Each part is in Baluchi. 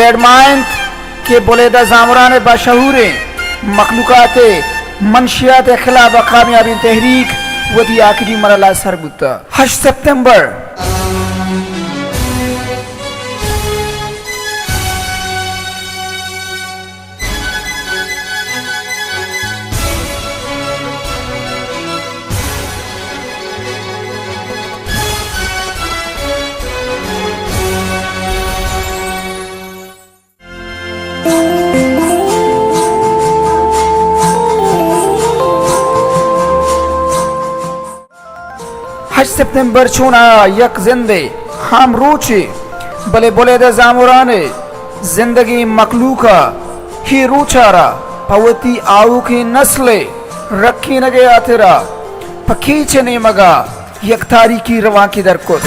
ایڈمائنت کہ بلیدہ زامران ءِ باشعوریں مخلوقات ءِ منشیات ءِ خلاف ءَ کامیابیں تحریک وتی آخری مرحلہ ءَ سر بوتہ۔ ہشت سپتمبر۔ ہشت سپتمبر چوناہا یک زندے ہام روچے، بلے بلیدہ زامران ءِ زندگیں مخلوق ءَ اے روچ ءَ را پہ وتی آؤکیں نسل ءِ رکینگ ءِ ہاترا پہ کیچ ءِ نیمگ ءَ یک تاریخی روانکے در کت۔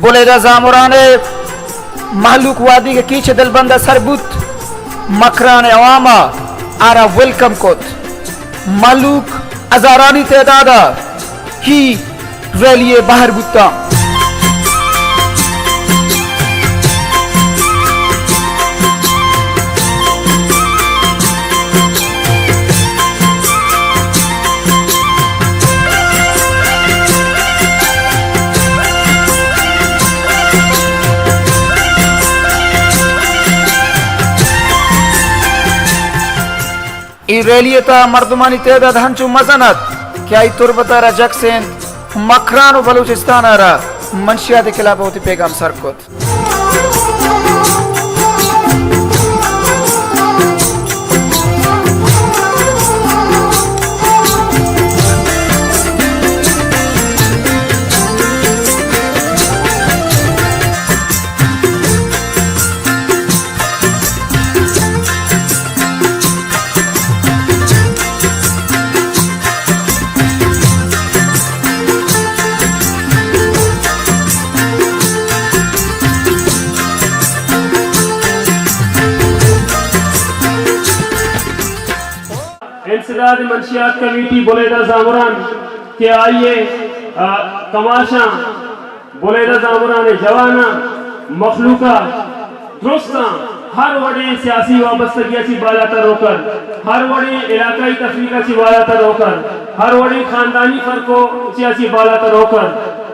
بلیدہ زامران ءِ مہلوک وہدے کہ کیچ ءِ دلبند ءَ سر بوت، مکران ءِ عوام ءَ آرا ویلکم کت۔ مہلوک ہزارانی تعداد ءَ اے ریلی ءَ بہر بوتاں۔ اے ریلی ءِ تہا مردمانی تعداد ہنچو مزن ات کہ آئی تربت ءَ را جکسینت، مکران و بلوچستان ءَ را منشیات ءِ خلاف ءَ وتی پیغام سر کت۔ انسداد منشیات کمیٹی بلیدہ زامران کہ آئی ءِ، آ، کماشاں بلیدہ زامران ءِ جواناں، مخلوق ءَ درستاں ہر وڑیں سیاسی وابستگی ءَ چہ بالاتر روکر، ہر وڑیں علاقائی تفریق ءَ چہ بالاتر روکر، ہر وڑیں خاندانی فرق ءَ چہ بالاتر روکر،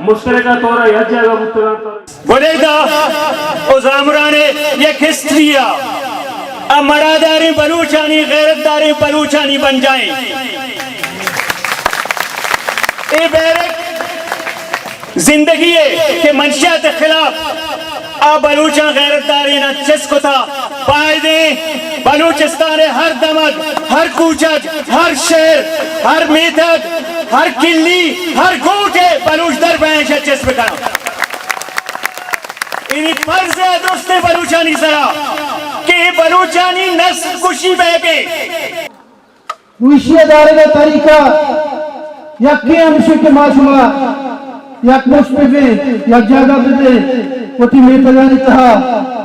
مشترکہ طور ءَ یک جاگہ بوتگ انت۔ بلیدہ و زامران ءِ یک ہسٹری ءَ، آ مڑاداریں بلوچانی، غیرت داریں بلوچانی بنجاہیں۔ اے بیرک زندگی ءِ کہ منشیات ءِ خلاف آ بلوچاں غیرت داریناں چست کتا، بایدیں بلوچستان ءِ ہر دمگ، ہر کوچگ، ہر شہر، ہر میتگ، ہر کلی، ہر گوٹ ءِ بلوچ در بینش ءَ چست بکناں۔ اے فرض ءِ درستیں بلوچانی سرا کہ اے بلوچانی نسل کشی بہ بے۔ و ایشی ءِ دارگ ءِ طریقہ یکے ہمیش انت کہ ما شما یک مشت بہ بیں، یک جاگہ بہ بیں، وتی میتگانی تہا،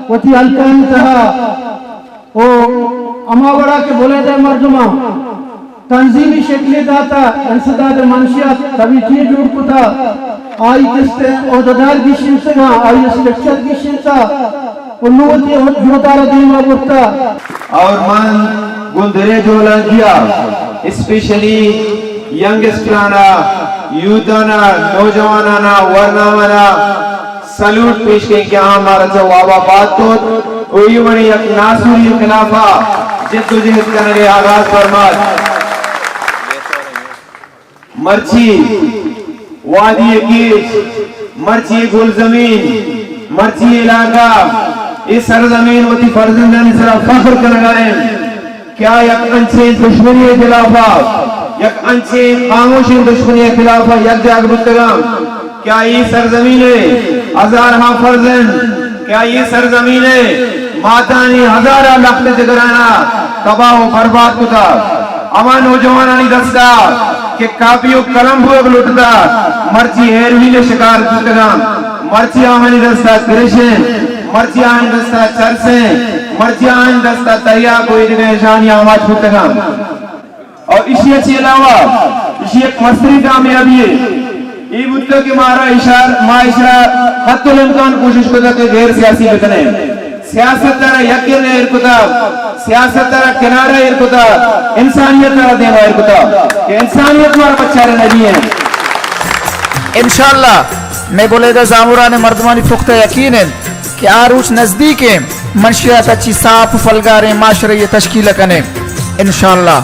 وتی ہلکانی تہا، و ہما وڑا کہ بلیدہ ءِ مردماں تنظیمی شکلے داتا، انسداد منشیات کمیٹی جوڑ کتا، آئی کست عہدیدار گیشینتگاں، آئی اسٹرکچر گیشینتا، و نوں وتی عہد جہدارا دیما برتا۔ اور من گوں درے جہلانکیا، اسپیشلی ینگسٹرانا، یوتھانا، نوجوانانا، ورنامانا سلوٹ پیش کیں کہ آ مارا چہ وابا پاد کت و اے وڑیں یک ناسوری خلافا جد و جہد کنگے آغاز فرمات۔ مرچی وادی کیچ، مرچی گلزمین، مرچی علاقہ، اے سرزمین وتی فرزندانی سرا فخر کنگا انت۔ کہ آ یک انچیں دشمنی ءِ خلاف ءَ، یک انچیں خاموشیں دشمنی ءِ خلاف ءَ یک جاگ بوتگاں، کہ آ اے سرزمین ءِ ہزارہا فرزند، کہ آ اے سرزمین ءِ ماتانی ہزارہا لخت جگراناں تباہ و برباد کتا۔ ہما نوجوانانی دستا کہ کاپی و قلم بوگ لوٹتا، مرچی ہیروئن ءِ شکار بوتگاں، مرچی آہانی دستا کرش انت، مرچی آہانی دستا چرس انت، مرچی آہانی دستا تریاک و ایدگہ اشانی آماچ بوتگاں۔ اور اشی چی علاوہ اشی یک مستری کامیابی ہے۔ اے بوتگ کہ مارا اشار، ما اشرا حتی الامکان کوشش کتا کہ غیر سیاسی بکنیں۔ سیاست ءَ را یک کرا ایر کتا، سیاست ءَ را کنارہ ایر کتا، انسانیت ءَ را دیما ایر کتا کہ انسانیت مارا پچارے نہ بی ہیں۔ انشاءاللہ مئے بلیدہ زامران ءِ مردمانی پختہ یقین انت کہ آ روچ نزدیک انت، منشیات ءَ چی صاف و پلگاریں معاشرہ ءِ تشکیل کنیں۔ انشاءاللہ۔